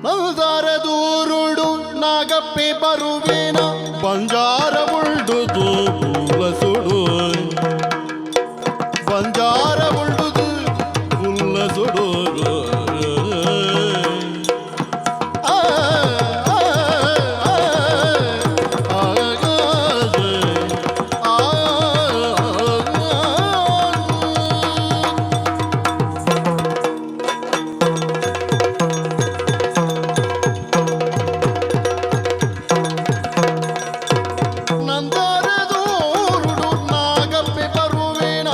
ನಂದಾರ ದೂರುಡು ನಾಗಪ್ಪೆ ಬರುವೇನ ಬಂಜಾರ ಉಂಡುದು ಸುಡು ಬಂಜಾರ ಉಂಡುದು ಸುಡು. ಆ ಆ ಆ ಆ ಆ. ನಂದರ ದೂರುಡು ನಾಗಪ್ಪೆ ಬರುವೇನ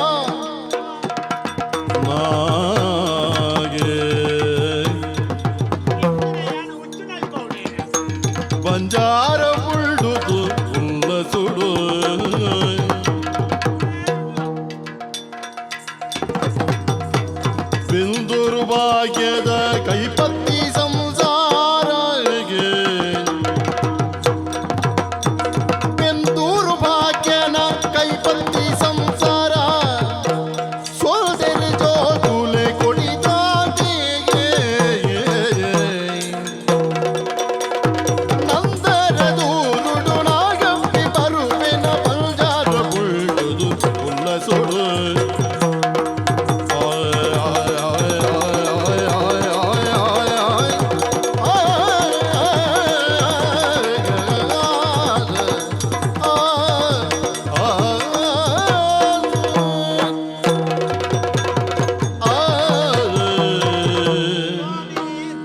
ನಾಗೆ ಬಂಜಾರ ಉಳ್ಳುದು ಸುಡು. ಬಿಂದುರು ಭಾಗ್ಯದ ಕೈಪತ್ತಿ ಸಂಸಾರಗೆ, ಬೆಂದೂರು ಭಾಗ್ಯನ ಕೈಪತ್ತಿ ಸಂಸಾರ ಸೋದರಿ ಜೋಗುಲೆ ಕೊಡಿದಾಂತಿಗೆ. ನಂದರ ದೂರುಡು ನಾಗಪ್ಪಿ ಬರುವೆನ ಬಂಜಾರ ಉಳ್ಳುದು ಉಲ್ಲಸುಡು. ಆಯ್ ಆಯ್ ಆಯ್ ಆಯ್ ಆಯ್ ಆಯ್ ಆಯ್ ಆಯ್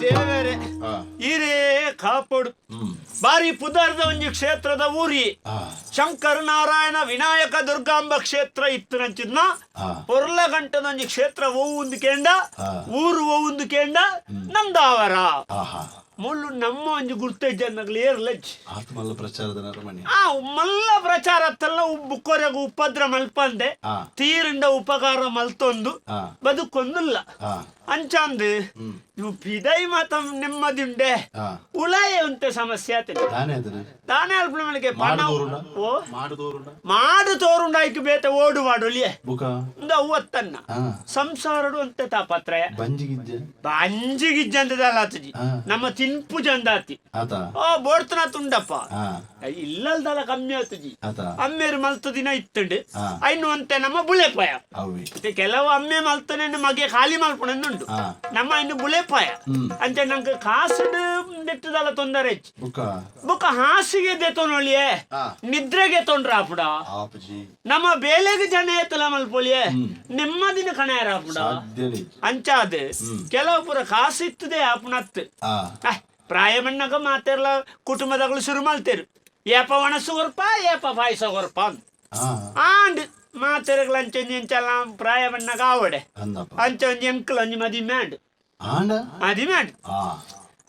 ದೇವರೇ, ಹಿರೇ ಕಾಪಡು. ಬಾರಿ ಪುದರ್ದ ಒಂಜಿ ಕ್ಷೇತ್ರದ ಊರಿ. ಶಂಕರ ನಾರಾಯಣ ವಿನಾಯಕ ದುರ್ಗಾಂಬ ಕ್ಷೇತ್ರ ಇತ್ತು ನಂಚಿದ್ನ. ಪೊರ್ಲ ಗಂಟದ ಒಂಜಿ ಕ್ಷೇತ್ರ ಒಂದು ಕೇಂಡ, ಊರು ಒಂದು ಕೇಂಡ ನಂದಾವರ. ಮುಳ್ಳು ನಮ್ಮ ಒಂಜಿ ಗುರ್ತ ಜನಗಳು ಏರ್ಲಜ್ಜಿ. ಆತ್ಮಲ್ಲ ಪ್ರಚಾರದ ನರಮಣಿ. ಆ ಮಲ್ಲ ಪ್ರಚಾರ ಅತ್ತಲ್ಲ, ಬುಕ್ಕೊರೆಗು ಉಪದ್ರ ಮಲ್ಪಂದೆ ತೀರಿಂದ ಉಪಕಾರ ಮಲ್ತೊಂದು ಬದುಕೊಂದುಲ್ಲ. ಅಂಚಾಂದು ಇವು ಪಿದೈ ಮಾತ ನೆಮ್ಮದಿಂಡೆ. ಉಲಾಯ ಉಂತೆ ಸಮಸ್ಯೆ ಆತದೆ. ತಾನೇ ಅದನ್ನ ದಾನೆ ಅಲ್ಪ ಮಳಿಗೆ ಪಣ. ಮಾಡುದೋರುಂಡ? ಓ. ಮಾಡುದೋರುಂಡ? ಮಾಡು ತೋರುಂಡಾಯ್ಕು ಬೇತೆ ಓಡು ವಾಡೊಲಿಯೆ. ಬುಕ? ಇಂದ ಅವ್ವತ್ತನ್ನ ಸಂಸಾರಡು ಅಂತ ತಾಪತ್ರಯ. ಬಂಜಿಗಿಜ್ಜೆ? ಬಂಜಿ ಗಿಜ್ಜಂತದಲ್ಲ ಆತಜಿ. ನಮ್ಮ ತಿನ್ಪು ಜಂದಾತಿ. ಆತ. ಓ, ಬೋಡ್ತನ ತುಂಡಪ್ಪ. ಇಲ್ಲಲ್ದಲ್ಲ ಕಮ್ಮಿ ಆತಜಿ. ಆತ. ಅಮ್ಮೇರು ಮಲ್ತ ದಿನ ಇತ್ತಂಡು. ಐನು ಅಂತೆ ನಮ್ಮ ಬುಳೆಪಾಯ. ಅವಿ. ಮತ್ತೆ ಕೆಲವು ಅಮ್ಮೆ ಮಲ್ತನೆ ಮಗೆ ಖಾಲಿ ಮಲ್ಪಣೆಂದುಂಡು. ನಮ್ಮ ಇನ್ನು ಬುಳೆಪಾಯ. ಅಂಚೆ ನಂಗೆ ಕಾಸುಡು ಬೆಟ್ಟದಲ್ಲ ತೊಂದರೆ ಹೆಚ್ಚು. ಬುಕ? ಬೊಕ್ಕ ಹಾಸಿಗೆ ದೆತೊನೊಳಿಯೆ. ನಿದ್ರೆಗೆ ತೊಂಡ್ರ ಆಪುಡ. ಆಪಜಿ. ನಮ್ಮ ಬೇಲೆಗೆ ಜನ ಏತಲ ಮಲ್ಪೊಲಿಯೆ, ನೆಮ್ಮದಿನ ಕಣಯರ ಆಪುಡ. ಸಾಧ್ಯನೇ. ಅಂಚಾದ ಕೆಲವು ಪುರ ಕಾಸು ಇತ್ತದೆ ಆಪುನತ್ತು. ಪ್ರಾಯಮಣ್ಣಗ ಮಾತೆರ್ಲ ಕುಟುಂಬದಗಳು ಶುರು ಮಲ್ತೇರು, ಏಪ ಒಣಸು ಕೊರ್ಪ, ಏಪ ಪಾಯಸ ಕೊರ್ಪ ಅಂತ. ಆಂಡ್ ಮಾತೆರಗಳ ಅಂಚೆ ಇಂಚೆಲ್ಲ ಪ್ರಾಯಮಣ್ಣಗ ಆವಡೆ. ಅಂದಪ್ಪ. ಅಂಚೆ ಒಂಜಿ ಎಂಕಲ್ ಒಂಜಿ ಮದಿಮೆ ಆಂಡ್. ಆಂಡ? ಮದಿಮೆ ಆಂಡ್.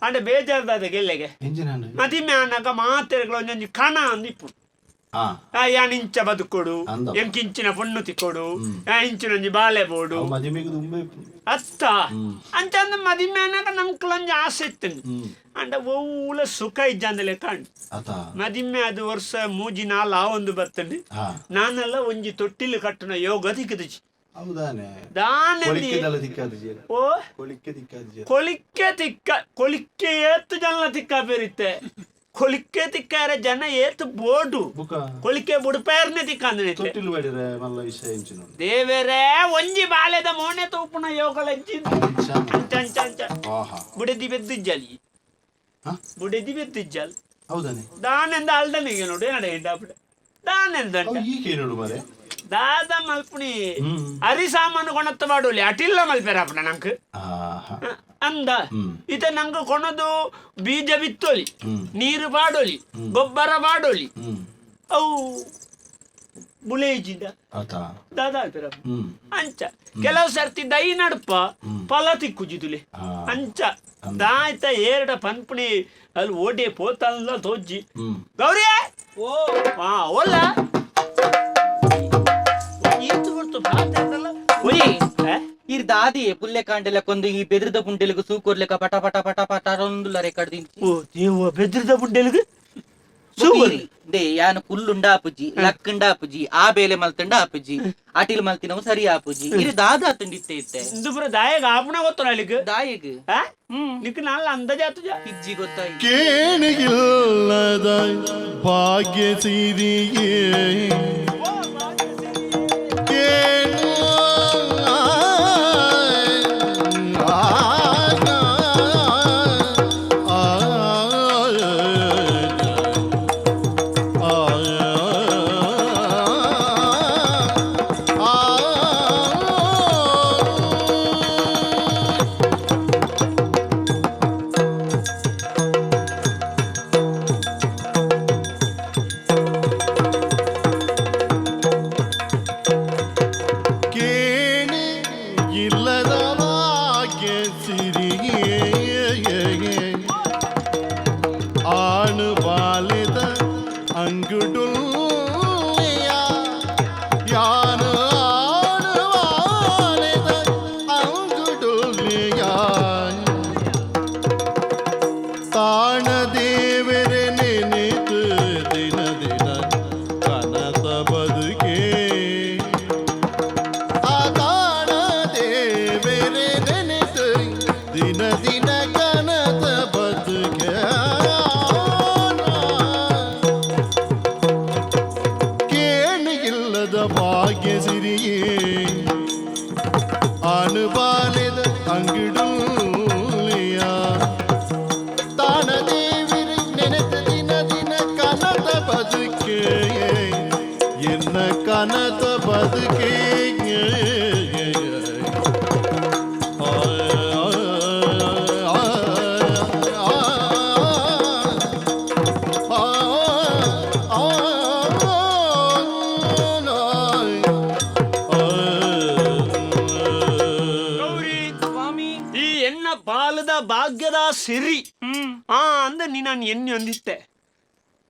ಅಂಡ ಬೇಜಾರ್ದಾದ ಗೆಲ್ಲೆಗೆ. ಎಂಜಿನ ಆಂಡ? ಮದಿಮೆ ಆನಗ ಮಾತೆರಗಳ ಒಂಜೊಂಜಿ ಕಣ ಅಂದಿಪ್ಪು. ಯಾನ್ ಇಂಚ ಬದುಕೊಡು. ಅಂದಪ್ಪ. ಎಂಕಿಂಚಿನ ಪೊಣ್ಣು ತಿಕ್ಕೊಡು, ಇಂಚಿನ ಒಂಜಿ ಬಾಲೆ ಬೋಡು. ಮದಿಮೆಗೆ ತುಂಬ. ಅತ್ತ, ಅಂಚಂದ ಮದಿಮೆ ಆನಗ ನಂಕ್ಲೊಂಜಿ ಆಸೆ ಇತ್ತು. ಅಂಡ ಒವ್ವುಲ ಸುಖ ಇಜ್ಜಂದಲೆ ಕಾಂಡ್. ಆತ. ಮದಿಮೆ ಅದು ವರ್ಷ ಮೂಜಿ ನಾಲ್ ಆ ಒಂದು ಬರ್ತಂಡು. ನಾನೆಲ್ಲ ಒಂಜಿ ತೊಟ್ಟಿಲು ಕಟ್ಟುನ ಯೋಗ ದಿಕ್ಕದಿಜಿ. ಹೌದಾನೆ? ದಾನೆ. ಕೊಳಿಕ್ಕೆದಲ್ಲ ತಿಕ್ಕಾದಿಜಿ? ಓ. ಕೊಳಿಕ್ಕೆ ತಿಕ್ಕಾದಿಜಿ? ಕೊಲಿಕ್ಕೆ ತಿಕ್ಕ, ಕೊಲಿಕ್ಕೆ ಏತು ಜನ ತಿಕ್ಕ ಬೇರಿತ್ತೆ. ಕೊಲಿಕ್ಕೆ ತಿಕ್ಕಾರ ಜನ ಏತು ಬೋಡು. ಬುಕ? ಕೊಲಿಕ್ಕೆ ಬುಡುಪೇರ್ನೆ ತಿಕ್ಕಂದ್ರೆ. ತೊಟ್ಟಿಲು ಬಾಡಿರೆ ಮಲ್ಲ ವಿಷಯ ಎಂಚಿನ? ದೇವರೇ, ಒಂಜಿ ಬಾಲೆದ ಮೋನೆ ತೂಪುನ ಯೋಗಲಜ್ಜಿ. ಅಂಚ ಅಂಚ ಅಂಚ. ಬುಡೆದಿ ಬೆದ್ದಿಜ್ಜಲಿ. ಬುಡೆದಿ ಬೆದ್ದಿಜ್ಜಲ್. ಹೌದಾನೆ? ದಾನೆಂದ ಅಲ್ದನಿಗೆ ನೋಡು ನಡೆ ಅಪ್ಪಡೆ ದಾನೆಂದ. ಅವು ಈಗ ನೋಡು ಮರೆ. ದಾದ ಮಲ್ಪುಣಿ? ಅರಿ ಸಾಮಾನು ಕೊಣತ್ತ ಮಾಡೋಲಿ, ಅಟಿಲ್ಲ ಮಲ್ಪೆರ ಅಪ್ಪಣ ನಂಕ್. ಅಂದ. ಇತ ನಂಗೆ ಕೊಣದು ಬೀಜ ಬಿತ್ತೊಲಿ, ನೀರು ಪಾಡೊಲಿ, ಗೊಬ್ಬರ ಪಾಡೊಲಿ. ಅವು ಬುಲೇಜಿಂದ. ಆತ. ದಾದ ಅಲ್ಪೆರ. ಅಂಚ ಕೆಲವು ಸರ್ತಿ ದೈ ನಡ್ಪ ಫಲ ತಿಕ್ಕುಜಿದುಲೆ. ಅಂಚ ದಾಯ್ತ ಏರಡ ಪನ್ಪುಣಿ ಅಲ್ಲಿ ಓಡೆ ಪೋತಲ್ಲ ತೋಜ್ಜಿ. ಗೌರಿ. ಓ. ಹಾ, ಓಲ್ಲ ಈತು ಬಿಡ್ತು ಪಾತೆಂದಲ್ಲ ಒಯ್ ಆ? ಇರ್ ದಾದಿ ಪುಲ್ಲೆ ಕಾಂಡೆಲ ಕೊಂದು ಈ ಬೆದ್ರದ ಪುಂಡೆಲಿಗೆ ಸೂಕೊರ್ಲೆಕ ಪಟ ಪಟ ಪಟ ಪಟ ರೊಂದುಲ ರೆಕಾರ್ಡ್ ದಿಂಚಿ. ಓ ದೇವ, ಬೆದ್ರದ ಬುಡ್ಡೆಲ್ಗ್ ಸೂಪರ್. They ಯಾನು ಕುಲ್ಲುಂಡ ಆಪುಜಿ, ಲಕ್ಕುಂಡ ಆಪುಜಿ, ಆ ಬೇಲೆ ಮಲ್ತಂಡ ಆಪುಜಿ, ಅಟಿಲ್ ಮಲ್ತಿನವು ಸರಿ ಆಪುಜಿ. ಇರು ದಾದ ಆತುಂಡು ಇತ್ತೆ ಇತ್ತೆ. ಇಂದು ಪೂರ ದಾಯಗ ಆಪುಣ ಗೊತ್ತಲ್ಲ ಅಲ್ಲಿಗ್. ದಾಯಗ್. ಆ? ನಿಕ್ ನಾಲ್ ಅಂದಾಜಾತುಜ. ಇಜ್ಜಿ ಗೊತ್ತಾಯಿ. ಕೇಣಿಗಿಲ್ಲದ ಭಾಗ್ಯ ಸಿರಿಯೇ ಕೇಣು ಕೇಣಿ ಇಲ್ಲದ ಭಾಗ್ಯ ಸಿರಿಯೇ ಆಣು ಬಾಲಿದ ಅಂಗುಡುಲ್ಲಿಯ ಯಾನು ಆಣು ಬಾಲಿದ ಅಂಗುಡುಲ್ಲಿಯ ತಾಣ ದೇವರೆ ನೆನೆತು ದಿನ ದಿನ ಕನಸ ಬದುಕೇ ಆದಾಣ ದೇವರೆ ನೆನೆತು ದಿನ ದಿನ ಕನಸ ಬದುಕೆ ಕೇಣು ಇಲ್ಲದ ಭಾಗ್ಯ ಸಿರಿಯೇ ಅನುಬಾಲಿದ ಅಂಗಿಡುಲಿಯ ತಾಣ ದೇವಿರಿ ನೆನೆತ ದಿನ ದಿನ ಕನದ ಬದುಕೆ ಎನ್ನ ಕನದ ಬದುಕೆ. ಗೌರಿ, ಸ್ವಾಮಿ, ಈ ಎನ್ನ ಪಾಲದ ಭಾಗ್ಯದ ಸಿರಿ ಆ ಅಂದ ನೀ ನಾನು ಎಣ್ಣೆ ಒಂದಿತ್ತೆ.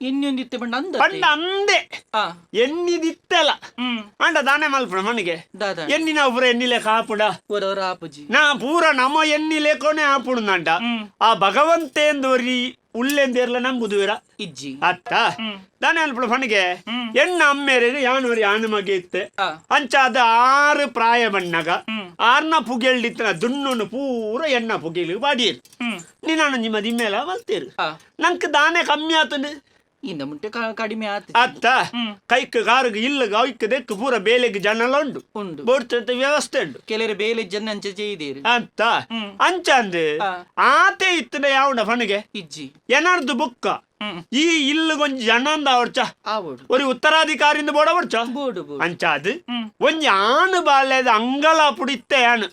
ಎಣ್ಣೊಂದಿತ್ತೆ ಬಣ್ಣ ಅಂದ. ಪಂಡ ಅಂದೆ. ಎಣ್ಣಿದಿತ್ತೆಲ ಅಂಡ ದಾನೆ ಮಲ್ಪುಣ ಮನಿಗೆ. ದಾದ? ಎಣ್ಣಿನ ಪೂರ ಎಣ್ಣಿಲೆ ಕಾಪುಡ. ಒರವರ ಆಪುಜಿ. ನಾ ಪೂರ ನಮ್ಮ ಎಣ್ಣಿಲೆ ಕೊನೆ ಆಪುಡುಂಡ. ಆ ಭಗವಂತೇಂದೋರಿ ಉಲ್ಲೆಂದೇರ್ಲ ನಂಬುದುವಿರ? ಇಜ್ಜಿ. ಅತ್ತ ದಾನೆ ಅನ್ಪುಣ ಫಣಿಗೆ, ಎಣ್ಣ ಅಮ್ಮೇರಿಗೆ ಯಾನೋರಿ ಆನು ಮಗೆ ಇತ್ತೆ. ಅಂಚಾದ 6 ಪ್ರಾಯ ಬಣ್ಣಗ ಆರ್ನ ಪುಗೆಳ್ಳಿತ್ತನ ದುಣ್ಣುನು ಪೂರ ಎಣ್ಣ ಪುಗೆಲು ಬಾಡಿಯರು. ನೀನು ನಿಮ್ಮ ದಿಮ್ಮೆಲ ಮಲ್ತೇರು. ನಂಕ್ ದಾನೆ ಕಮ್ಮಿ ಆತುಂಡು. ಇಂದ ಮುಂಟೆ ಕಡಿಮೆ ಆತು. ಅತ್ತ ಕೈಕ್ ಕಾರುಗ್ ಇಲ್ಲಗ್ ಐಕ್ ದೆಕ್ ಪೂರ ಬೇಲೆಗ್ ಜನಲ ಉಂಡು. ಉಂಡು. ಬೋಡ್ತಂತ ವ್ಯವಸ್ಥೆ ಉಂಡು. ಕೆಲವರು ಬೇಲೆ ಜನ ಅಂಚೆ ചെയ്തೇರು. ಅಂತ ಅಂಚಂದು ಆತೆ ಇತ್ತನ ಯಾವನ ಫಣಿಗೆ. ಇಜ್ಜಿ. ಏನಾರ್ದು ಬುಕ್ಕ ಈ ಇಲ್ಲಗೊಂಜಿ ಜನಂದ ಅವರ್ಚ. ಆವೋಡು. ഒരു ಉತ್ತರಾಧಿಕಾರಿಂದ ಬೋಡ ಬರ್ಚ. ಬೋಡು ಬೋಡು. ಅಂಚಾದ್ ಒಂಜಿ ಆನು ಬಾಲ್ಯದ ಅಂಗಲ ಪುಡಿತ್ತೆ ಆನು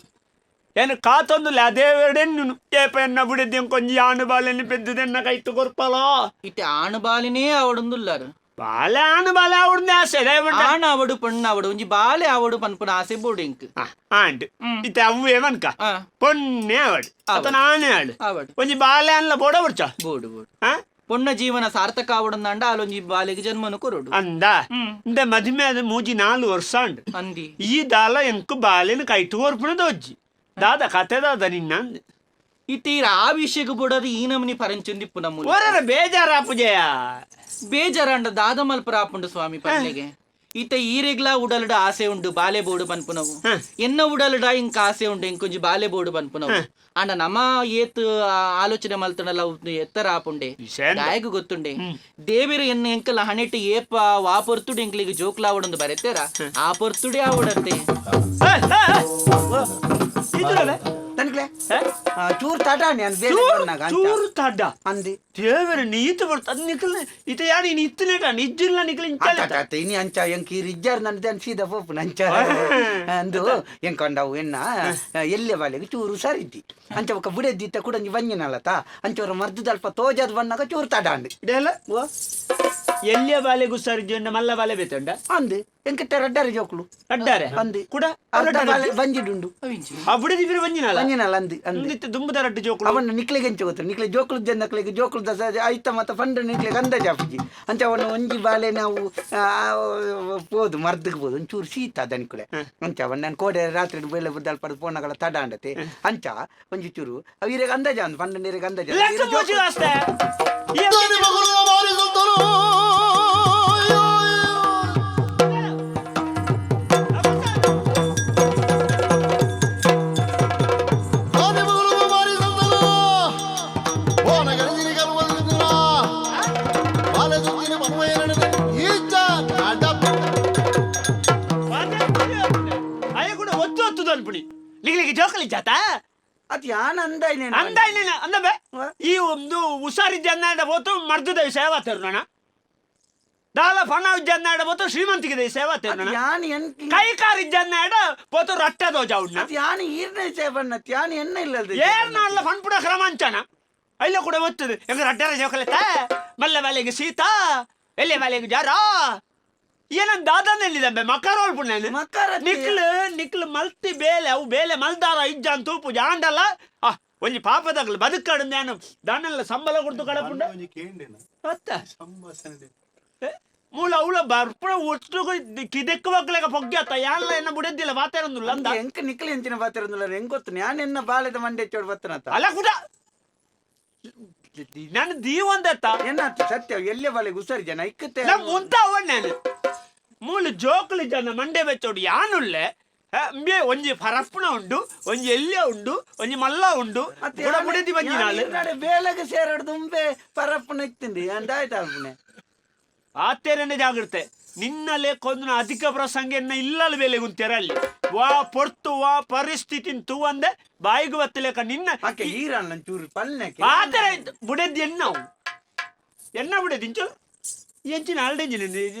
ಏನು ಕಾತೊಂದು ಅದೇವೆಡೆನ್ನು ಏಪ ಎನ್ನ ಬುಡಿದ್ದೆ ಕೊಂಜಿ ಆನು ಬಾಲೆನ್ನು ಪೆದ್ದುದೆನ್ನ ಕೈತು ಕೊರ್ಪಲ. ಇತ್ತೆ ಆಣು ಬಾಲಿನೇ ಅವಡೊಂದುಲ್ಲಾರು. ಬಾಲೆ ಆನು ಬಾಲೆ ಅವಡ್ನೆ ಆಸೆ ದಯವಿಟ್ಟು. ಆಣ ಅವಡು ಪೊಣ್ಣು ಅವಡು ಒಂಜಿ ಬಾಲೆ ಅವಡು ಪನ್ಪುನ ಆಸೆ ಬೋಡು ಇಂಕ್. ಆಂಡ್ ಇತ್ತೆ ಅವ್ವೇ ಮನ್ಕ ಪೊನ್ನೆ ಅವಡು ಅತ ನಾನೇ ಆಡು. ಆವಡು. ಒಂಜಿ ಬಾಲೆ ಅನ್ಲ ಬೋಡ ಬರ್ಚ. ಬೋಡು ಬೋಡು. ಪೊಣ್ಣ ಜೀವನ ಸಾರ್ಥಕ ಆವಡಂದಾಂಡ ಅಲ್ಲೊಂಜಿ ಬಾಲೆಗೆ ಜನ್ಮನು ಕೊರಡು. ಅಂದ ಇಂದ ಮದುವೆ ಅದು ಮೂಜಿ 4 ವರ್ಷ ಅಂಡ್. ಅಂದಿ. ಈ ದಾಲ ಎಂಕು ಬಾಲೆನ ಕೈತು ಕೊರ್ಪುನದ ಒಜ್ಜಿ ದಾದ ಕತೆ ದಾದ ನಿನ್ನ ಅಂದೆ. ಇತ್ತೀರ ಆ ವಿಷಯಕ್ಕೆ ಬೋಡದು ಈ ನಮನಿ ಪರಂಚೊಂದಿಪ್ಪು ನಮ್ಮ. ಒರರ ಬೇಜಾರಾಪುಜಯ. ಬೇಜಾರಾಂಡ ದಾದ ಮಲ್ಪರ ಆಪುಂಡು ಸ್ವಾಮಿ ಪಲ್ಲೆಗೆ. ಇತ್ತ ಈರೆಗ್ಲಾ ಉಡಲುಡ ಆಸೆ ಉಂಡು ಬಾಲೆ ಬೋಡು ಪನ್ಪುನವು. ಎನ್ನ ಉಡಲುಡ ಇಂಕ ಆಸೆ ಉಂಡು ಇಂಕೊಂಜಿ ಬಾಲೆ ಬೋಡು ಪನ್ಪುನವು. ಅಂಡ ನಮ ಏತ್ ಆಲೋಚನೆ ಮಲ್ತಣಲ್ಲ ಎತ್ತರ ಆಪುಂಡೆ. ದಾಯಗ ಗೊತ್ತುಂಡೆ ದೇವಿರು ಎನ್ನ ಎಂಕಲ ಹಣೆಟ್ಟು ಏಪ ವಾ ಪೊರ್ತುಡು ಎಂಕ್ಲಿಗೆ ಜೋಕ್ಲಾವಡೊಂದು ಬರೆತೇರ ಆ ಪೊರ್ತುಡೆ ಆವಡತ್ತೆ. ತನ್ಕ್ಲೆ ಚೂರು ತಡ ನಾನು ಬೇರೆ ಬಣ್ಣಗ ಅಂಚ. ಚೂರು ತಡ್ಡ. ಅಂದಿ. ದೇವರ ನೀತು ಬರ್ತದ ನಿಕಲ್ ಇತ ಯಾನಿ ಇತ್ತನೇಟ ನಿಜ್ಜಿಲ್ಲ ನಿಕಲ್ ಇಂಚಾಲೆ. ಅತ್ತ ಅತ್ತ, ಇನಿ ಅಂಚ ಎಂಕ್ ಈ ರಿಜ್ಜಾರ್ ನನ್ನ ದನ್ ಸೀದಾ ಪೋಪುನ ಅಂಚ ಅಂದು ಎಂಕೊಂಡವು ಎನ್ನ ಎಲ್ಲೆ ಬಾಲೆಗೆ ಚೂರು ಸರಿದ್ದಿ ಅಂಚ ಒಕ್ಕ ಬುಡೆದ್ದಿತ್ತ ಕೂಡ ಬಂಜಿನಲ್ಲತ ಅಂಚ ಮರ್ದದ ಅಲ್ಪ ತೋಜಾದ್ ಬಣ್ಣಗ ಚೂರು ತಡ ಅಂದು. ಇದೆಲ್ಲ ಎಲ್ಲಿಯ ಬಾಲೆಗೂ ಸರಿಜಿ ಮಲ್ಲ ಬಾಲೆ ಬೇತುಂಡ. ಅಂದು ಎಂಕಿಟ್ಟ ರಡ್ಡಾರೆ ಜೋಕುಲು. ಅಡ್ಡಾರೆ. ಅಂದು. ಕೂಡ ಅರ್ಧ ಬಾಲೆ ಬಂಜಿಡುಂಡು. ಆ ಬುಡೆದಿ ಬಿರು ಬಂಜಿನಲ್ಲ. ಬಂಜಿನಲ್ಲ ಅಂದು ಅಂದು. ಇಂದಿತ್ತ ದುಂಬುದ ರಡ್ಡು ಜೋಕುಲು. ಅವನ್ನ ನಿಕ್ಲೆಗೆ ಎಂಚ ಗೊತ್ತು ನಿಕ್ಲೆ ಜೋಕುಲು ಜನ ಜೋಕುಲು ದಸ ಐತ ಮತ್ತ ಪಂಡ ನಿಕ್ಲೆಗೆ ಅಂದಾಜು ಆಪುಜಿ ಅಂಚ ಅವನ ಒಂಜಿ ಬಾಲೆ ನಾವು ಪೋದು ಮರ್ದಕ್ಕೆ ಪೋದು ಒಂಚೂರು ಶೀತ ದನಿಕುಲೆ ಅಂಚ ಅವನ್ ನಾನು ಕೋಡೆ ರಾತ್ರಿ ಬೇಳೆ ಬುದ್ದಲ್ ಪಡೆದು ಪೋನಗಳ ತಡ ಅಂಡತೆ ಅಂಚ ಒಂಜಿ ಚೂರು ಅವು ಇರೆಗೆ ಅಂದಾಜ ಅಂದ್ ಪಂಡ ನೀರಿಗೆ ಅಂದಾಜು. ಲೆಕ್ಕ ಮೋಚಿ ಅಷ್ಟೇ. ಧನಿ ಮಗಳು ಮಾರಿಸುತ್ತಲೋ. ಈಚ ನಡಪು. ಅಯ್ಯ ಕೂಡ ಒತ್ತು ಒತ್ತುದು ಅನ್ಪುಣಿ ನಿಗ್ಲಿಗೆ ಜೋಕಲಿ ಜಾತ. ಅದು ಯಾನ್ ಅಂದ ಇನ್ನೇನು? ಅಂದ ಇಲ್ಲ ಅಂದಬೆ. ಈ ಒಂದು ಹುಷಾರಿದ್ದ ಅನ್ನ ಹೋತು ಮರ್ದದ ಸೇವಾ ತರೋಣ, ದಾಲ ಫಣ ಇದ್ದ ಬೋತು ಶ್ರೀಮಂತಿಗೆ ಸೇವಾ ತರೋಣ. ಅದು ಯಾನ್ ಎನ್ ಕೈ ಕಾರ್ ಇದ್ದ ಪೋತು ರಟ್ಟದೋ ಜಾವುಡ್ನ. ಅದು ಯಾನ್ ಈರ್ನೇ ಸೇಬಣ್ಣ ಯಾನ್ ಎನ್ನ ಇಲ್ಲ. ಏರ್ನ ಅಲ್ಲ ಫಣ್ಪುಡ ಕ್ರಮಾಂಚನ ಅಲ್ಲ ಕೂಡ ಒತ್ತದು ಹೆಂಗ ರಡ್ಡರ ಜೋಕಲತ್ತ ಮಲ್ಲ ಬಾಲೆಗೆ ಸೀತಾ ಎಲ್ಲೆ ಬಾಲೆಗೆ ಜಾರ ಏನಂದ ದಾದನೆಲ್ಲಿದಂಬೆ ಮಕರೋಳ್ ಪುಣ್ಯ. ಮಕರ. ನಿಕ್ಲು ನಿಕ್ಲು ಮಲ್ತಿ ಬೇಲೆ ಅವು ಬೇಲೆ ಮಲ್ದಾರ ಇಜ್ಜಾನ್ ತೂಪು ಜಾಂಡಲ್ಲ. ಆ ಒಂಜಿ ಪಾಪದಾಗಲು ಬದುಕಾಡು ನಾನು ದಾನೆಲ್ಲ ಸಂಬಳ ಕೊಡ್ತು ಕಡಪುಂಡ. ಒಂಜಿ ಕೇಂಡಿನ ಅತ್ತ ಸಂಭಾಷಣೆ. ಮೂಲ ಅವಳ ಬರ್ಪುಣ ಒಟ್ಟು ಕಿದೆಕ್ಕು ಮಕ್ಕಳಿಗೆ ಪೊಗ್ಗೆ ಅತ್ತ ಯಾನ್ಲ ಎನ್ನ ಬುಡೆದ್ದಿಲ್ಲ ವಾತಾರಂದುಲ್ಲ ಅಂದ. ಎಂಕ ನಿಕ್ಲು ಎಂಚಿನ ಪಾತ್ರ ಹೆಂಗ್ ಗೊತ್ತು ಯಾನ್ ಎನ್ನ ಬಾಳೆದ ಮಂಡೆ ಚೋಡ್ ಬತ್ತನತ. ಅಲ್ಲ ಕೂಡ ನಾನು ದೀವಂದತ್ತ. ಏನಾತು ಸತ್ಯ ಎಲ್ಲೇ ಬಾಳೆಗೆ ಹುಷಾರಿ ಜನ ಇಕ್ಕತ್ತೆ. ನಾ ಮುಂತ ಅವಣ್ಣ ನಾನು ಮೂಲು ಜೋಕುಲು ಜನ ಮಂಡೆ ಬೆಚ್ಚೋಡು ಯಾನುಲ್ಲೆ ಅಂಬೆ ಒಂಜಿ ಫರಪ್ಪುನ ಉಂಡು, ಒಂಜಿ ಎಲ್ಯ ಉಂಡು, ಒಂಜಿ ಮಲ್ಲ ಉಂಡು ಕೂಡ ಬುಡೆದಿ ಬಂಜಿನಾಳು. ಬೇಲೆಗೆ ಸೇರಾಡು ತುಂಬೆ ಪರಪ್ಪನ ಇತ್ತಿಂದಿ ಅಂದಾಯ್ತು ಅಲ್ಪನೆ. ಆತೇರನೆ ಜಾಗ್ರತೆ ನಿನ್ನಲೆ ಕೊಂದನ ಅಧಿಕ ಪ್ರಸಂಗ ಎನ್ನ ಇಲ್ಲಲ್ ಬೇಲೆ ಗುಂತೇರ ಅಲ್ಲಿ ವಾ ಪೊರ್ತು ವಾ ಪರಿಸ್ಥಿತಿ ತೂವಂದೆ ಬಾಯಿಗೆ ಬತ್ತಲೇಕ ನಿನ್ನ. ಆಕೆ ಈರಲ್ಲ ಚೂರು ಪಲ್ನೆಕೆ. ಆತರ ಬುಡೆದಿ ಎನ್ನವು ಎನ್ನ ಬುಡೆದಿ ಇಂಚು ಎಂಚಿನ ಆಲ್ಡೆಂಜಿನ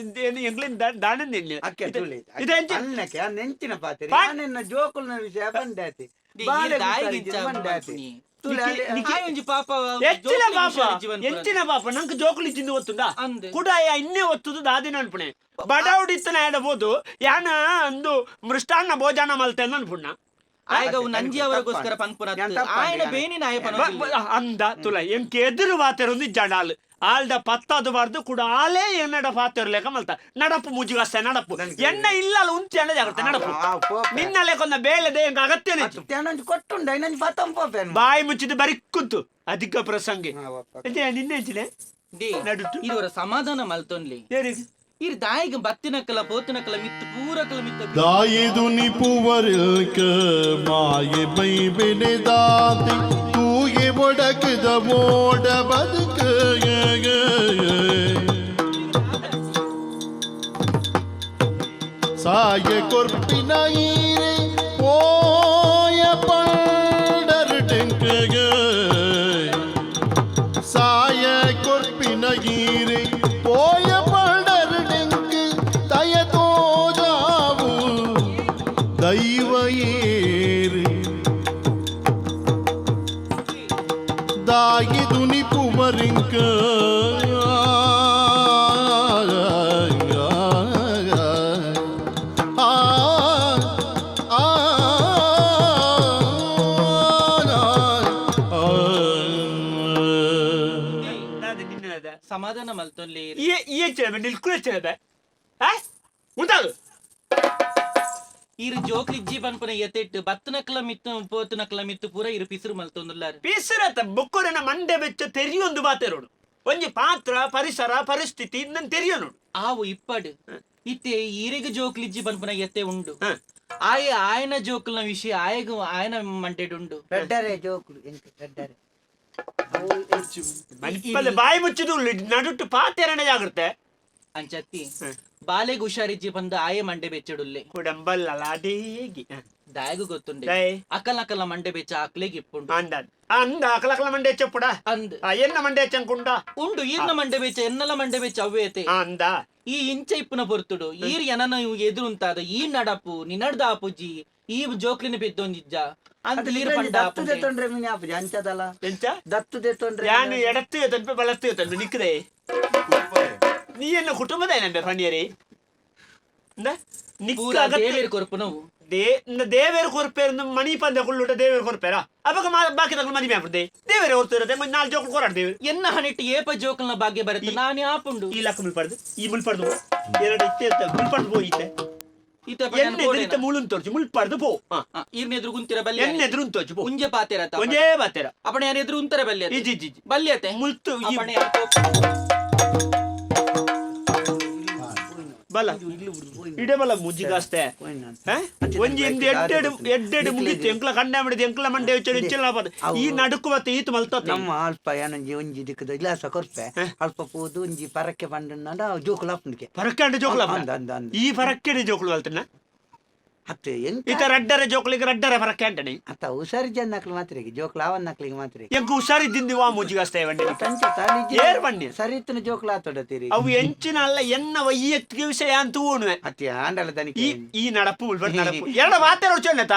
ಎಂಗ್ಲಿನ್ ದಾನಂದ. ಅಕ್ಕೆ ತುಳಿ ಇದು ಎಂಚಿನ ಪಲ್ನೆಕೆ ಆ ನೆಂಚಿನ ಪಾತ್ರೆ ಪಾನ್- ಎನ್ನ ಜೋಕುಲ್ನ ವಿಷಯ ಬಂದಾತಿ. ದಿ, ಬಾಳೆಗೆ ಈ ದಾಯಿಗೆ ಹುಷಾರಿ ಇಂಚ ಬಂದಾತಿ. ಮಲ್ಪುನಿ. ತುಳಿ ಅಲ್ಲಿ- ಆಯ್ ಒಂಜಿ ಪಾಪ ಎಚ್ಚಿನ ಜೋಕ್ಲೆಗ್ ಪಾಪ ಹುಷಾರ್ ಜೀವನ್ ಪುರ. ಎಂಚಿನ ಪಾಪ ನಂಗೆ ಜೋಕುಲಿ ಜಿಂದು ಗೊತ್ತುಂಡ. ಅಂದ್. ಕೂಡ ಇನ್ನೇ ಒತ್ತುದು ದಾದಿನ ಅನ್ಪುಣೆ ಬಡವಡಿತ್ತನ ಎಡಬೋದು ಯಾನ ಅಂದು ಮೃಷ್ಟಾನ್ನ ಭೋಜನ ಮಲ್ತೆ ಅನ್ಪುಣ್ಣ. ಆಯ್ಗ ಅವು ನಂಜಿ ಅವರಿಗೋಸ್ಕರ ಪನ್ಪುನ ಯಾನ್ ತಪ್ಪಾಂಡೆ ಆಯನ ಯಾನ್. ಬೇನಿನ ಆಯ ಅಂದ ತುಲ ಎಂಕೆ ಎದುರು ವಾತೆರೊಂದು ಜಡಾಲ್ ಆಲ್ಡ ಪತ್ತದು ಬಾರ್ದು ಕೂಡ ಆಲೇ ಎನ್ನಡ ಪಾತೆರ್ಲೇಕ ಮಲ್ತ ನಡಪು ಮುಜುಗಸ್ತೆ ನಡಪು ಎಣ್ಣ ಇಲ್ಲ ಉಂಚಿ ಎಣ್ಣ ಜಾಗ್ರತೆ ನಡಪು. ಆ, ಪೋಪೆ. ನಿನ್ನ ಲೇಕೊಂದ ಬೇಲೆದೆ ಎಂಕ ಅಗತ್ಯನೇ ಇತ್ತು. ಯಾನೊಂಜಿ ಕೊಟ್ಟುಂಡ ಇನ್ನೊಂಜಿ ಪತ್ತಂ ಪೋಪೆ. ಬಾಯಿ ಮುಚ್ಚಿದ್ದು ಬರಿ ಕುಂತು ಅಧಿಕ ಪ್ರಸಂಗಿ ಹಾ, ಒಪ್ಪ. ನಿನ್ನೆ ಎಂಚಿನೆ ನಡುಟು. ಇರುವರ ಸಮಾಧಾನ ಮಲ್ತೊನ್ಲಿ. ಏರಿಗೆ? ಇರ್ ದಾಯಿಗ ಬತ್ತಿನಕ್ಕಲ ಪೋತಿನಕ್ಕಲ ಮಿತ್ತು ಪೂರಕಲ ಮಿತ್ತ. ದಾಯಿದು ನಿಪುವರಿಲ್ಕ ಮಾಯೆ ಬೈ ಬೆಳೆದಾತಿ ತೂಗೆ ಒಡಕದ ಓಡ ಬದುಕ ಸಾಯ ಕೊರ್ಪಿನ ಈರೆ ಪೋಯ ಪಂಡರ್ ಟೆಂಕಗ ಸಾಯ ಕೊರ್ಪಿನ ಈರೆ ಪೋಯ ಪಂಡರ್ ಟೆಂಕ್ ತಯ ತೋಜಾವು ದೈವ ಏರಿ ದಾಯಿ ದುನಿ ಪುಮರಿಂಕ ಆ ಆ ದಾದಿ ನಿನ್ನದ. ಸಮಾಧಾನ ಮಲ್ತೊನ್ಲಿ. ಈ ಈ ಎಂಚಿನ ನಿಲ್ಕು ಎಂಚಿನ ಆ ಉಂಟಾದು. ಇರ್ ಜೋಕ್ಲಿಜ್ಜಿ ಪನ್ಪುನ ಎತೆಟ್ಟು ಬತ್ತನಕ್ಕಲ ಮಿತ್ತು ಪೋತುನಕ್ಕಲ ಮಿತ್ತು ಪೂರ ಇರು ಪಿಸುರು ಮಲ್ತೊಂದುಲ್ಲಾರು. ಪಿಸುರತ ಬೊಕ್ಕೊರೆನ ಮಂಡೆ ಬೆಚ್ಚ ತೆರಿಯೊಂದು ಬಾತೆರೋಡು ಒಂಜಿ ಪಾತ್ರ ಪರಿಸರ ಪರಿಸ್ಥಿತಿ ಇನ್ನನ್ ತೆರಿಯೋನು. ಆವು ಇಪ್ಪಡು ಇತ್ತೆ ಈರೆಗ್ ಜೋಕ್ಲಿಜ್ಜಿ ಪನ್ಪುನ ಎತ್ತೆ ಉಂಡು. ಹ. ಆಯ ಆಯನ ಜೋಕುಲ್ನ ವಿಷಯ ಆಯಗ ಆಯನ ಮಂಟೆಡುಂಡು. ರಡ್ಡರೆ ಜೋಕುಲು ಎಂಕ್ ರಡ್ಡರೆ. ಮನ್ಪಲ್ಲೆ ಬಾಯಿ ಮುಚ್ಚಿದು ನಡುಟ್ಟು ಪಾತೆರಣ ಜಾಗ್ರತೆ. ಅಂಚತ್ತಿ ಬಾಲೆಗ್ ಹುಷಾರಿಜ್ಜಿ ಬಂದು ಆಯೆ ಮಂಡೆ ಬೆಚ್ಚಡುಲ್ಲೆ. ಕುಡಂಬಲ್ಲ ಅದೇಗಿ ದಾಯಗು ಗೊತ್ತುಂಡೆ. ದಾಯೆ? ಅಕಲ್ ಅಕಲ ಮಂಡೆ ಬೆಚ್ಚ ಅಕ್ಲೆಗ್ ಇಪ್ಪುಂಡು. ಅಂದ ಅಂದ ಅಕಲಕಲ ಮಂಡೆ ಚೆಪ್ಪುಡ. ಅಂದ್. ಆ, ಎನ್ನ ಮಂಡೆ ಚಂಕುಂಡ. ಉಂಡು ಈರ್ನ ಮಂಡೆ ಬೆಚ್ಚ ಎನ್ನಲ ಮಂಡೆ ಬೆಚ್ಚ ಅವ್ವೇತೆ. ಅಂದ. ಈ ಇಂಚ ಇಪ್ಪುನ ಪೊರ್ತುಡು ಈರ್ ಎನನ ಎದುರುಂತಾದ ಈ ನಡಪು ನಿನಡ್ದ ಆಪುಜಿ ಈ ಜೋಕ್ಲಿನ ಪೆದ್ದೊಂಜಿಜ್ಜ ಅಂತ ಅದು ಈರ್ ನಿಕ್ಲಂಜಿ ಪಂಡ ದತ್ತು ಆಪುಂಡೆ. ದೆತ್ತೊಂಡ್ರೆ ಮಿನಿ ಆಪುಜಿ ಅಂಚದಲ್ಲ. ಎಂಚ ದತ್ತು ದೆತ್ತೊಂಡ್ರೆ. ಯಾನು ಎಡತ್ತು ತನ್ಪೆ ಬಲತ್ತು ತನ್ಪೆ ನಿಕ್ಕದೆ ನೀ ಎನ್ನ ಕುಟುಂಬದ ಏನಂಬೆ ಫಣಿಯರಿ ನಿಕ್ಕ ಪೂರ ಅಗತ್ಯ ದೇವೇರ್ ಕೊರ್ಪುನವು. They ದೇವೇರು ಕೊರ್ಪೇರು ಮಣಿ ಪಂದ ಕುಳ್ಳುಟ ದೇವೇರು ಕೊರ್ಪೇರಾ ಅವಾಗ ಬಾಕಿ ತಗೊಂಡು ಮದುವೆ ಆಗ್ಬಿಡ್ದೆ ದೇವೇರು ಹೊರ್ತಿರುತ್ತೆ ಮತ್ತೆ ನಾಲ್ಕು ಜೋಕುಲು ಕೊರಾಡ್ ದೇವೇರು. ಎನ್ನ ಹಣಿಟ್ಟು ಏಪ ಜೋಕಲ್ನ ಭಾಗ್ಯ ಬರುತ್ತೆ ನಾನೇ ಆಪುಂಡು. ಈ ಲಕ್ಕ ಮುಲ್ಪಡ್ದು ಈ ಮುಲ್ಪಡ್ದು ಪೋ. ಎರಡು ಇತ್ತೆ ಇತ್ತೆ ಮುಲ್ಪಡ್ದು ಪೋ ಈತೆ. ಈತ ಪಂಡ ಎನ್ನ ಎದುರಿತ್ತ ಮುಳುನ್ ತೋರ್ಚು ಮುಲ್ಪಡ್ದು ಪೋ ಹಾ. ಈರ್ನ ಎದುರು ಗುಂತಿರ ಬಲ್ಯ. ಎನ್ನ ಎದುರು ತೋರ್ಚು ಪೋ. ಉಂಜೆ ಪಾತೆರ ಒಂಜೇ ಬಾತೆರ. ಅಪಣೆ ಯಾರ ಎದುರು ಉಂತರ ಬಲ್ಯ. ಇಜ್ಜಿ ಇಜ್ಜಿ ಇಜ್ಜಿ. ಬಲ್ಯತೆ ಮುಲ್ತು ಈ ಅಪಣೆ ಯಾರ್ ಕೋಪ. ಬಲ ಇಡೆ ಬಲ ಮುಜ್ಜಿಗಾಸ್ತೆ. ಒಂಜಿ ಇಂದು ಎಡ್ಡೆಡ್ ಎಡ್ಡೆಡ್ ಮುಗಿತ್ತು ಎಂಕ್ಲ ಕಂಡ ಮಾಡಿದ್ ಎಂಕ್ಲ ಮಂಡೆ ಹೆಚ್ಚು ಹೆಚ್ಚಿಲ್ಲ. ಈ ನಡುಕು ಬತ್ತ ಈತ್ ಮಲ್ತ. ನಮ್ಮ ಅಲ್ಪ ಏನೊಂಜಿ ಒಂಜಿ ದಿಕ್ಕದ ಇಲಾಸ ಕೊರ್ಪೆ ಅಲ್ಪ ಪೋದು ಒಂಜಿ ಪರಕ್ಕೆ ಪಂಡ ಜೋಕುಲು ಆಪುಂಡಿಕೆ. ಪರಕ್ಕೆ ಅಂಡ ಜೋಕುಲು. ಅಂದ್ ಅಂದ್ ಅಂದ್. ಈ ಪರಕ್ಕೆ ಜೋಕುಲು ಅಲ್ತನ. ಅತ್ತೆ ಎಂತ? ಈತ ರಡ್ಡರೆ ಜೋಕುಲಿಗೆ ರಡ್ಡರೆ ಪರಕ್ಕೆ ಅಂಟನೆ. ಅತ್ತ ಹುಷಾರಿ ಜನ ಮಾತ್ರ ಜೋಕುಲು ಅವನ್ನಕ್ಲಿಗೆ ಮಾತ್ರ. ಎಂಕ್ ಹುಷಾರಿದ್ದಿಂದು ವಾ ಮುಜ್ಜಿಗಾಸ್ತೆ ವಂಡಿ. ಏರ್ ಬನ್ನಿ. ಸರಿ ಇತ್ತಿನ ಜೋಕುಲು ಆತೊಡತೀರಿ. ಅವು ಎಂಚಿನ ಅಲ್ಲ ಎನ್ನ ವೈಯಕ್ತಿಕ ವಿಷಯ ಅಂತ ಊಣುವೆ. ಅತ್ತೆ ಆಂಡಲ ದನಿಕೆ. ಈ ಈ ನಡಪು ಉಲ್ಬಟ್ ನಡಪು ಎರಡ ಮಾತೆ ನೋಡ್ಚೊಣ್ಣತ.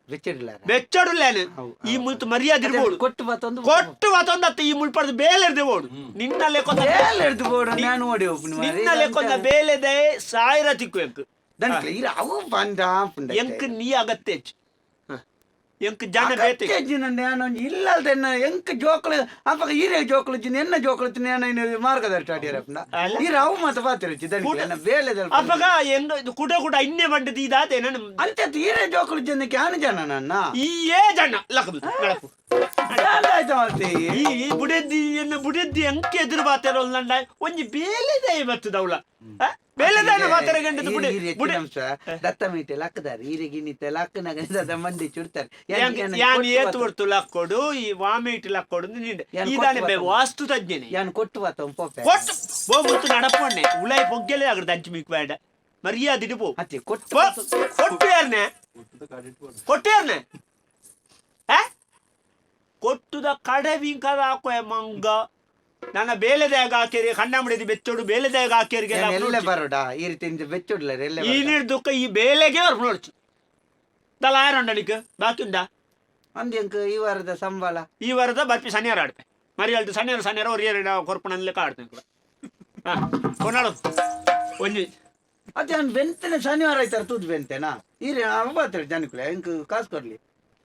ಬೆಚ್ಚಿಡ್ಲಾರ ಬೆಚ್ಚಡುಲ್ಲೇನು ಈ ಮುಲ್ತು ಮರ್ಯಾದೆ ಇರ್ಬೋದು. ಕೊಟ್ಟು ಬತ್ತೊಂದು. ಕೊಟ್ಟು ಮತ್ತೊಂದತ್ತ ಈ ಮುಲ್ಪಡ್ದು ಬೇಲೆ ಇರ್ದೆ ಓಡು ನಿನ್ನ ಲೆಕ್ಕೊಂದ. ಬೇಲೆ ಹಿಡ್ದು ಬೋಡು ನಾನು ಓಡಿ ಹೋಗ್ತೀನಿ ಮಾರ್ರೆ. ನಿನ್ನ ಲೆಕ್ಕೊಂದ ಬೇಲೆದೆ ಸಾವಿರ ತಿಕ್ಕು ಎಂಕ್. ದನಿಕ್ಲೆ ಇರ ಅವು ಬಂದ ಆಪುಂಡ. ಎಂಕ್ ನೀ ಅಗತ್ಯ ಹೆಚ್ಚು. ಎಂಕ್ ಜನ ಬೇತೆ. ಇಲ್ಲಲ್ದೆನ್ನ ಎಂಕ್ ಜೋಕುಲು ಅಪಗ ಈರೆ ಜೋಕುಲು ಜಿನ್ ಎನ್ನ ಜೋಕುಲು ತಿನ್ನ ಏನ ಮಾರ್ಗದರ್ಶಿ ಆಡಿಯರಪ್ಪನ. ಅಲ್ಲ. ಈರ ಅವು ಮಾತ ಪಾತಿರಚ್ಚಿ ದನಿಕ್ಲೆ ಎನ್ನ ಬೇಲೆ. ಅಪಗ ಎಂಗ ಇದು ಕುಟ ಕುಟ ಇನ್ನೇ ಬಂಡದ ಇದಾದೆ ನನ್ನ. ಅಂಚತ್ ಈರೆ ಜೋಕುಲು ಜಿನ್ನಕ್ಕೆ ಆನು ಜನ ನನ್ನ. ಈ ಏ ಜನ ಲಕ್ಕದು ನಡಪು. ಆಯ್ತು ಮತ್ತೆ. ಈ ಈ ಬುಡೆದ್ದಿ ಎನ್ನ ಬುಡೆದ್ದಿ ಅಂಕೆ ಎದುರು ಬಾತೆರೋಲ್ ನಂಡ ಒಂಜಿ ಬೇಲೆದಾಯ ಬತ್ತದವಳ ಬೇಲೆದಾಯನ ಬಾತೆರ ಗಂಡದ ಬುಡೆ ಬುಡೆ. ದತ್ತ ಮೀಟೆ ಲಕ್ಕದಾರೆ ಈರೆ ಗಿನ್ನಿತೆ ಲಕ್ಕನಾಗ ದತ್ತ ಮಂಡಿ ಚುಡ್ತಾರೆ. ಯಾನ್ ಏತು ಹೊರ್ತು ಲಕ್ಕೊಡು ಈ ವಾಮೇಟ್ ಲಕ್ಕೊಡು ನಿಂಡೆ ಈದಾನೆ ಬೆ ವಾಸ್ತು ತಜ್ಞನೆ. ಯಾನ್ ಕೊಟ್ಟು ಬಾತ ಪೋಪೆ. ಕೊಟ್ಟು ಬೋ ಮುತ್ತು ನಡಪೊಣ್ಣೆ ಉಲಾಯಿ ಪೊಗ್ಗೆಲೆ ಆಗದ ಅಂಚು ಮೀಕ್ ಬೇಡ ಮರ್ಯಾದಿಡು ಪೋ. ಅತ್ತೆ ಕೊಟ್ಟು. ಪೋ, ಕೊಟ್ಟು ಯಾರನೆ ಕೊಟ್ಟು ಯಾರನೆ ಆ ಕೊಟ್ಟುದ ಕಡವಿಂಕದ ಹಾಕುವ ಮಂಗ ನನ್ನ ಬೇಲೆದಾಗ ಹಾಕೇರಿ ಕಣ್ಣ ಮುಡಿದು ಬೆಚ್ಚೋಡು ಬೇಲೆದಾಗ ಹಾಕೇರಿಗೆ. ಯಾನ್ ಎಲ್ಲೆ ಬರೋಡ ಈ ರೀತಿ ಇಂಚ ಬೆಚ್ಚುಡ್ಲರ್ ಎಲ್ಲೆ ಈ ನೀರು ದುಃಖ ಈ ಬೇಲೆಗೆ ಅವ್ರು ನೋಡ್ಚು ದಲ ಆರಂಡನಿಕ್ ಬಾಕಿ ಉಂಡಾ. ಅಂದ್ ಎಂಕ್ ಈ ವಾರದ ಸಂಬಳ. ಈ ವಾರದ ಬರ್ಪಿ ಶನಿವಾರ ಆಡ್ಪೆ ಮರಿ ಅಲ್ದು ಶನಿವಾರ ಶನಿವಾರ ಅವ್ರು ಎರಡು ಕೊರ್ಪಣನ್ಲೆಕ್ಕ ಆಡ್ತೇನೆ ಕೂಡ ಹಾ ಕೊನಾಡು ಒಂಜಿ. ಅದೇ ಅವ್ನು ಬೆಂತನೆ ಶನಿವಾರ ಆಯ್ತಾರ ತೂದು ಬೆಂತೆನಾ ಈರೆ ಅವ ಜನಕುಲೆ ಎಂಕ್ ಕಾಸು ಕೊಡ್ಲಿ.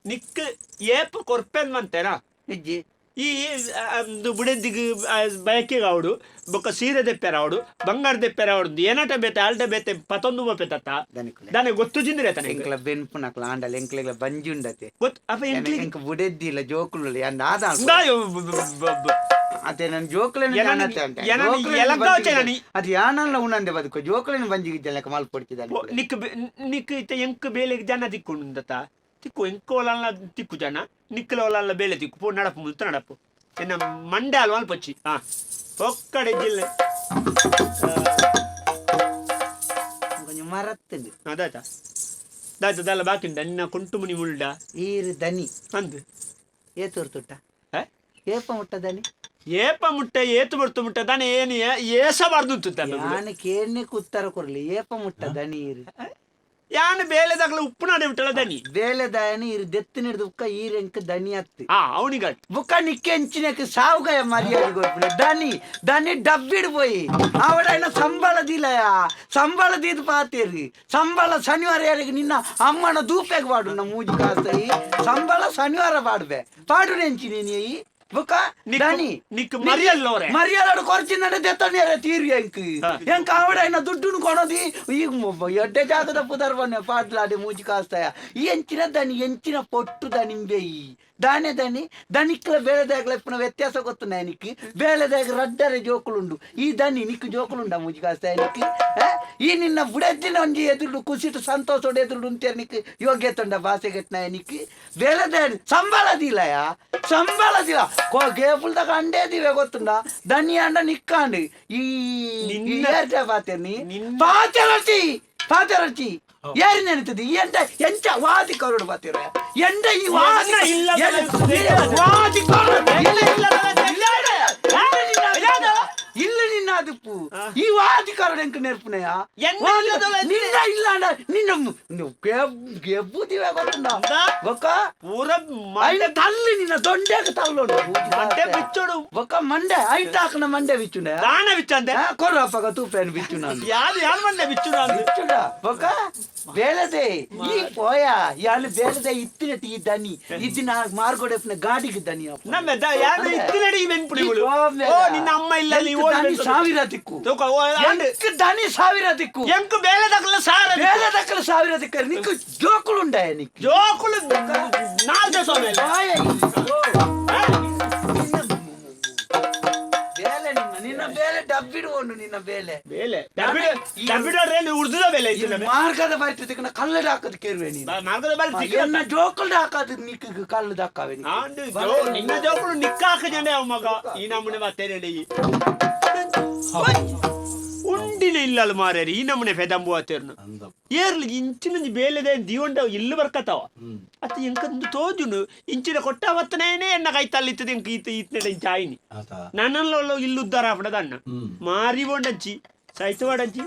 ನಿಕ್ ಏಪ್ ಕೊರ್ಪೆನ್ ಮಂತೇನಾ? ಇಜ್ಜಿ. ಈ ಒಂದು ಬುಡೆದಿಗ್ ಬಯಕೆಗೆ ಅವಡು ಬೊಕ್ಕ ಸೀರೆ ದೆಪ್ಪೆರ ಅವಡು ಬಂಗಾರ ದೆಪ್ಪೆರ ಅವಡು ಏನಾಟ ಬೇತೆ ಆಲ್ಟ ಬೇತೆ ಪತೊಂದು ಬೇತತ್ತ. ದನಿಕುಲೆ ದಾನೆ ಗೊತ್ತು ಜಿಂದ್ರೆ ತನೆ. ಎಂಕ್ಲ ಬೆನ್ಪುನಕ್ಲ ಆಂಡಲ ಎಂಕ್ಲೆಗ್ಲ ಬಂಜಿ ಉಂಡತೆ. ಗೊತ್ತು ಅಪ್ಪ ಎಂಕ್ಲಿ. ಎಂಕ್ ಬುಡೆದ್ದಿಲ್ಲ ಜೋಕುಲು ಯಾನ್ ಆದ. ಅದೇ ನನ್ ಜೋಕುಲೇನ ಜಾನತೆ ಅಂತ. ಎನನ್ ಜೋಕುಲೇನ ಎಲಗ್ಗ ಬಂಜಿ ವಚ್ಚೆ ನನಿ. ಅದು ಯಾನಲ್ಲ ಉಣಂದೆ ಬದುಕು ಜೋಕುಲೇನ ಬಂಜಿಗೆ ಜಲಕ ಮಲ್ಪ ಕೊಡ್ತಿದ್ದಾನೆ. ನಿಕ್ ನಿಕ್ ಇತ್ತ ಎಂಕ್ ಬೇಲೆಗೆ ಜನ ತಿಕ್ಕು ತಿಕ್ಕು ಎಂಕೋಲಲ್ಲ ತಿಕ್ಕು ಜನ ನಿಕ್ಕಲೋಲಲ್ಲ ಬೇಲೆ ತಿಕ್ಕು ಪೋ ನಡಪು ಮುಲ್ತ ನಡಪು ಎನ್ನ ಮಂಡೆ ಅಲ್ವ ಪಚ್ಚಿ ಹಾ ಒಕ್ಕಡೆ ಜಿಲ್ಲೆ. కొంచెం ಮರತ್ತಂದು. ಅದಾಯ್ತಾ ದಾಯ್ತ ದಲ್ಲ ಬಾಕಿ ಉಂಡ ನಿನ್ನ ಕುಂಟು ಮುನಿ ಮುಳ್ಳ. ಈರು ದನಿ. ಅಂದು. ಏತೂರು ತುಟ್ಟ. ಹೇ? ಏಪ ಮುಟ್ಟ ದನಿ. ಏಪ ಮುಟ್ಟೆ ಏತು ಬಡ್ತು ಮುಟ್ಟೆ ದಾನೆ ಏನು ಏಸಬಾರ್ದು ಅಂತು. ಯಾನ ಕೇರ್ನೆ ಕುತ್ತರ ಕೊರ್ಲಿ ಏಪ ಮುಟ್ಟ ದನಿ ಈರು. ಯಾನ್ ಬೇಲೆದಾಗಲ ಉಪ್ಪು ನಾಡೆ ಬಿಟ್ಟಲ್ಲ ದನಿ. ಬೇಲೆ ದಯನಿ ಈರು ದೆತ್ತು ಹಿಡ್ದು ಬುಕ್ಕ ಈರೆಂಕ್ ದನಿ ಅತ್ತು. ಆ ಅವನಿಗ. ಬುಕ್ಕ ನಿಕ್ಕೆಂಚಿನಕ್ಕೆ ಸಾವುಗಾಯ ಮರ್ಯಾದೆ ಕೊರ್ಪುನೆ ದನಿ ದನಿ ಡಬ್ಬಿಡ್ ಪೋಯಿ ಆವಡ ಸಂಬಳ ದಿಲಯ ಸಂಬಳ ದೀದ್ ಪಾತೇರಿ ಸಂಬಳ ಶನಿವಾರ ಯಾರಿಗೆ ನಿನ್ನ ಅಮ್ಮನ ದೂಪೆಗೆ ಪಾಡು ನಮ್ಮ ಮೂಜಿ ಕಾಸ್ತಯಿ ಸಂಬಳ ಶನಿವಾರ ಪಾಡ್ಬೆ ಪಾಡು ನೆಂಚಿ ನೀನು ಈ ಬುಕ್ಕ ದನಿ ನಿಕ್ ಮರಿಯಲ್ಲೋರೆ. ಮರ್ಯಾದ ಕೊರ್ಚಿಂದಂಡೆ ದೆತ್ತನೇರ ತೀರಿ ಎಂಕ್ ಎಂಕ್ ಆವಡ ಇನ್ನ ದುಡ್ಡುನು ಕೊಡೋದಿ ಈಗ ಎಡ್ಡೆ ಜಾಗದ ಪುದರ್ ಬನ್ನೆ ಪಾಡ್ಲಾಡಿ ಮೂಜಿ ಕಾಸ್ತಾಯ ಈ ಎಂಚಿನ ದನಿ ಎಂಚಿನ ಪೊಟ್ಟು ದನಿಂಬೆಯಿ ದಾನೆ ದನಿ ದನಿಕ್ಲ ಬೇಳೆದಾಗ್ಲ ಇಪ್ಪುನ ವ್ಯತ್ಯಾಸ ಗೊತ್ತು ನಿಕ್ ಬೇಳೆದಾಗ ರಡ್ಡರೆ ಜೋಕುಲುಂಡು ಈ ದನಿ ನಿಕ್ ಜೋಕುಲುಂಡ ಮೂಜಿ ಕಾಸ್ತಾಯ ನಿಕ್ ಆ? ಈ ನಿನ್ನ ಬುಡೆದ್ದಿನ ಒಂಜಿ ಎದುರು ಕುಸಿಟು ಸಂತೋಷೋಡು ಎದುರು ಉಂತೇರ್ ನಿಕ್ ಯೋಗ್ಯತೆ ಉಂಡ ಭಾಷೆ ಗೆಟ್ನ ನಿಕ್ ಬೇಳೆದ ಸಂಬಳದಿಲ್ಲಯ ಸಂಬಳದಿಲ್ಲ ಕೋ ಗೇಪುಲ್ದಾಗ ಅಂಡೇ ದಿವೆ ಗೊತ್ತುಂಡ ದನಿ ಅಂಡ ನಿಕ್ಕಾಂಡು ಈ ನಿನ್ನ- ಪಾತೇನಿ ನಿನ್ನ- ಪಾತೆರಚಿ ಪಾತೆರಚಿ ಏರಿ ನೆನತದೆ ಎಂಟ ಎಂಚ ವಾದಿ ಕರುಡು ಪಾತಿರ ಎಂಡ ಈ ವಾದಿ ಎನ್ನ ಇಲ್ಲದ ವಾದಿ ಕರುಡು ಇಲ್ಲ ಇಲ್ಲದ ಇಲ್ಲ. ಇಲ್ಲ ನಿನ್ನ ಅದುಪ್ಪು ಈ ವಾದಿ ಕರುಡು ಎಂಕ್ ನೆರ್ಪುನೆಯ ಎನ್ನ ಇಲ್ಲದ ನಿನ್ನ ಇಲ್ಲ ಅಂಡ ನಿನ್ನ ಗೆಬ್ಬುದಿವೆ ಗೊತ್ತುಂಡ ಅಂದ? ಬೊಕ್ಕ ಪೂರ ಐನ ತಲ್ಲು ನಿನ್ನ ದೊಂಡೆಗೆ ತಲ್ಲೋಡು. ಮಂಡೆ ಬಿಚ್ಚೋಡು. ಬೊಕ್ಕ ಮಂಡೆ ಐಟಾಕ್ನ ಮಂಡೆ ಬಿಚ್ಚುನೆ. ದಾನ ಬಿಚ್ಚಂದೆ. ಕೊರ್ರ ಅಪ್ಪಗ ತೂಪೇನು ಬಿಚ್ಚು ನಾನು. ಯಾರು ಯಾರು ಮಂಡೆ ಬಿಚ್ಚುಡು ಅಂದು. ಬಿಚ್ಚುಡ ಬೊಕ್ಕ ಬೇಲದೆ ಈ ಪೋಯ ಯಾನು ಬೇಲದೆ ಇತ್ತಿನಟ್ಟಿ ಈ ದನಿ ಇದ್ದಿನ ಮಾರ್ಗೋಡೆಪ್ಪನ ಗಾಡಿಗೆ ದನಿ ಅಪ್ಪ. ನಮ್ಮ ಯಾರು ಇತ್ತಿನಡಿ ಈ ಮೆನ್ಪುಡಿಗಳು. ಓ ನಿನ್ನ ಅಮ್ಮ ಇಲ್ಲ ನೀ ಎಂಕ್ ದನಿ ಸಾವಿರ ದಿಕ್ಕು. ತೂಕ, ಓ, ಅಂಡ್ ಎಂಕ್ ದನಿ ಸಾವಿರ ದಿಕ್ಕು. ಎಂಕ್ ಬೇಲೆದಾಗಲ ಸಾರ ಬೇಲೆ ದಕ್ಕಲ ಸಾವಿರ ದಿಕ್ಕ ನಿಕ್ಕು ಜೋಕುಳುಂಡಾಯ ನಿಕ್ಕು. ಜೋಕುಲು ನಾಲ್ಕು ಸ್ವಾಮಿ ಬಾಯ ಈ. ಓ. ಬೇಲೆ ನಿನ್ನ ನಿನ್ನ ಬೇಲೆ ಬೇಲೆ ಡಬ್ಬಿಡುವನು ನಿನ್ನ ಬೇಲೆ. ಬೇಲೆ ಡಬ್ಬಿಡ ಉರ್ದುದ ಬೇಲೆ ಈ ಇತ್ತು. ಮಾರ್ಗದ ಬರ್ತದೆ, ಕಲ್ಲಡ ಹಾಕದ್ ಕೇರುವೆ ನೀನು. ಮಾರ್ಗದ ಬಾರಿ. ಎನ್ನ ಜೋಕುಲ್ಡ ಹಾಕದ್ ನಿಕ್ಕ ಕಲ್ಲದ ಹಾಕವೆ. ನಿನ್ನ ಜೋಕುಲು ನಿಕ್ಕ ಹಾಕ ಜನ ಅವ ಮಗ ಈ ನಮೂನೆ ಬತ್ತೇನೆ. ಉಂಡಿನ ಇಲ್ಲಲ್ ಮಾರ್ಯಾರಿ, ಈ ನಮೂನೆ ಫೆದಂಬು ಆತೇರ್ನು. ಏರ್ಲಿ ಇಂಚಿನ ಬೇಲೆದ ದೀವಂಡ ಇಲ್ಲು ಬರ್ಕತಾವ ಅತ್ತ ಎಂಕಂದು ತೋಜುನು. ಇಂಚಿನ ಕೊಟ್ಟ ಅವತ್ತನೇ ಎನ್ನ ಕೈ ತಲ್ಲಿತ್ತದ ಎಂಕ ಈತ ಈತನೆಡ ಇಂಚ ಆಯ್ನಿ. ನನ್ನಲ್ಲ ಇಲ್ಲು ಉದ್ದಾರ ಆಪಡದ ಅಣ್ಣ ಮಾರಿ ಬೋಂಡಂಚಿ ಸೈತವಾಡಂಚಿ.